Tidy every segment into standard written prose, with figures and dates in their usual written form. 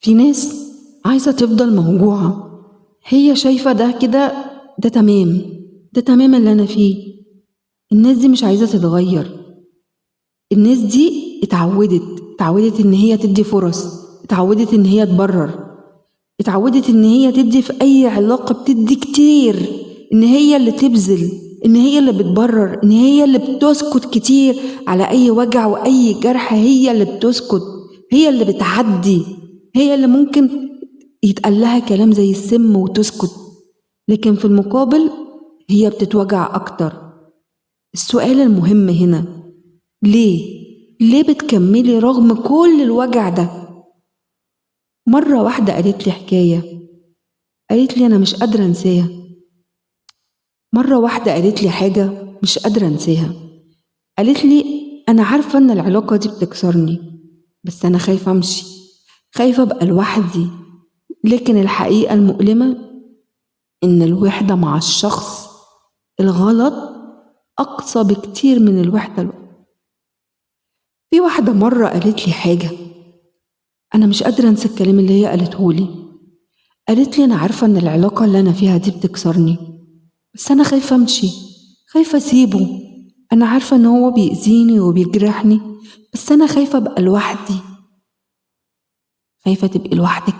في ناس عايزة تفضل موجوعة، هي شايفة ده كده، ده تمام، ده تمام اللي أنا فيه. الناس دي مش عايزة تتغير، الناس دي اتعودت إن هي تدي فرص، اتعودت إن هي تبرر، اتعودت إن هي تدي في أي علاقة، بتدي كتير، إن هي اللي تبذل، إن هي اللي بتبرر، إن هي اللي بتسكت كتير على أي وجع وأي جرح، هي اللي بتسكت، هي اللي بتعدي، هي اللي ممكن يتقال لها كلام زي السم وتسكت، لكن في المقابل هي بتتوجع أكتر. السؤال المهم هنا، ليه؟ ليه بتكملي رغم كل الوجع ده؟ مرة واحدة قالت لي حكاية، قالت لي أنا مش قادرة أنساها. مرة واحدة قالت لي حاجة مش قادرة أنساها، قالت لي أنا عارفة أن العلاقة دي بتكسرني، بس أنا خايفة أمشي، خايفة أبقى لوحدي. لكن الحقيقة المؤلمة إن الوحدة مع الشخص الغلط أقصى بكتير من الوحدة الوحدة. في واحدة مرة قالت لي حاجة أنا مش قادرة أنسى الكلام اللي هي قالته لي. قالت لي أنا عارفة إن العلاقة اللي أنا فيها دي بتكسرني، بس أنا خايفة أمشي، خايفة أسيبه، أنا عارفة إن هو بيأذيني وبيجرحني، بس أنا خايفة أبقى لوحدي. خايفة تبقي لوحدك؟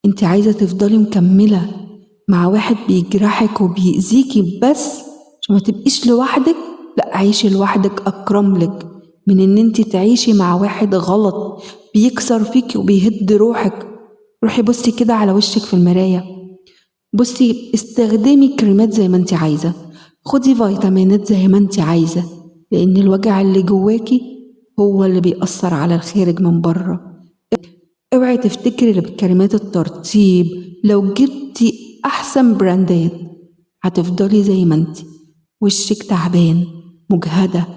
أنت عايزة تفضلي مكملة مع واحد بيجرحك وبيأذيكي بس عشان ما تبقيش لوحدك؟ لا، عيشي لوحدك أكرم لك من إن أنت تعيشي مع واحد غلط بيكسر فيكي وبيهد روحك. روحي بصي كده على وشك في المراية، بصي استخدمي كريمات زي ما انت عايزة، خدي فيتامينات زي ما انت عايزة، لأن الوجع اللي جواكي هو اللي بيأثر على الخارج من بره. اوعي تفتكري بكريمات الترطيب لو جبتي أحسن براندات هتفضلي زي ما انت، وشك تعبان، مجهدة،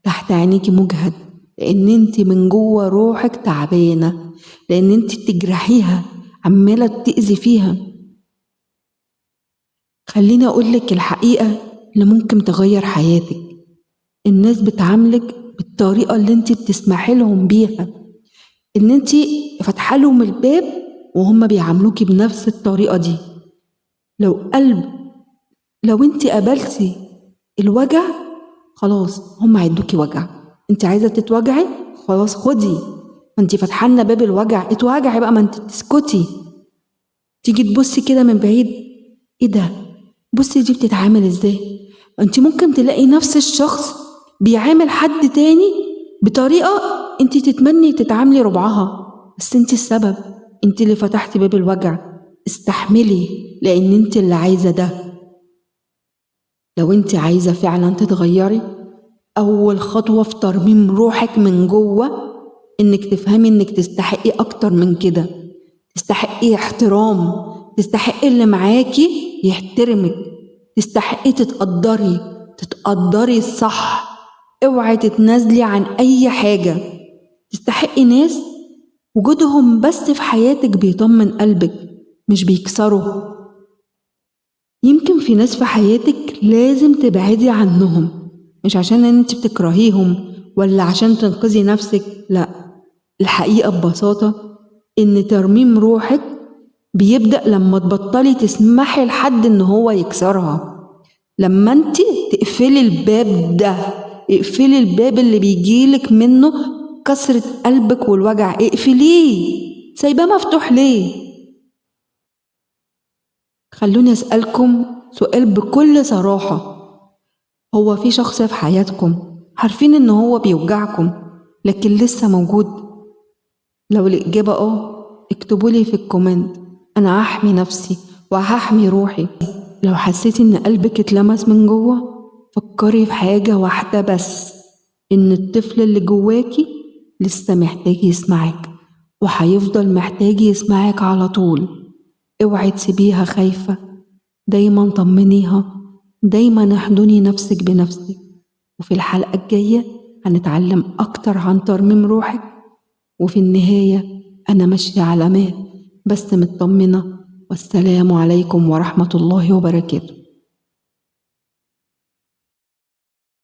تحت عينيكي مجهد، لأن انت من جوه روحك تعبانة، لأن انت بتجرحيها، عمالة بتأذي فيها. خليني أقولك الحقيقة اللي ممكن تغير حياتك. الناس بتعاملك بالطريقة اللي انت بتسمحي لهم بيها، ان انت فاتحة لهم الباب وهم بيعاملوكي بنفس الطريقة دي. لو انت قبلتي الوجع خلاص هم هيدوكي وجع. انت عايزة تتوجعي؟ خلاص خدي، انت فاتحة لنا باب الوجع، اتوجعي بقى، ما انت تسكتي. تيجي تبصي كده من بعيد، ايه ده؟ بصي دي بتتعامل ازاي؟ انت ممكن تلاقي نفس الشخص بيعامل حد تاني بطريقة انت تتمني تتعاملي ربعها، بس انت السبب، انت اللي فتحتي باب الوجع. استحملي لان انت اللي عايزة ده. لو انت عايزة فعلا تتغيري، اول خطوة في ترميم روحك من جوه انك تفهمي انك تستحقي اكتر من كده، تستحقي احترام، تستحقي اللي معاكي يحترمك، تستحقي تتقدري، تتقدري الصح، اوعي تتنازلي عن اي حاجة. تستحقي ناس وجودهم بس في حياتك بيطمن قلبك مش بيكسره. يمكن في ناس في حياتك لازم تبعدي عنهم، مش عشان انت بتكرهيهم ولا عشان تنقذي نفسك، لا، الحقيقة ببساطة ان ترميم روحك بيبدأ لما تبطلي تسمحي لحد ان هو يكسرها، لما انت تقفلي الباب ده، اقفلي الباب اللي بيجيلك منه كسرة قلبك والوجع، اقفليه، سايباه مفتوح ليه؟ خلوني أسألكم سؤال بكل صراحة، هو في شخص في حياتكم عارفين ان هو بيوجعكم لكن لسه موجود؟ لو الإجابة اكتبولي في ال comment، أنا هحمي نفسي وهحمي روحي. لو حسيتي ان قلبك اتلمس من جوه، فكري في حاجة واحدة بس، ان الطفل اللي جواكي لسه محتاج يسمعك وهيفضل محتاج يسمعك على طول. اوعي تسيبيها خايفة، دايما طمنيها، دايما احضني نفسك بنفسك. وفي الحلقة الجاية هنتعلم أكتر عن ترميم روحك. وفي النهاية أنا ماشية على مهل بس مطمنة. والسلام عليكم ورحمة الله وبركاته.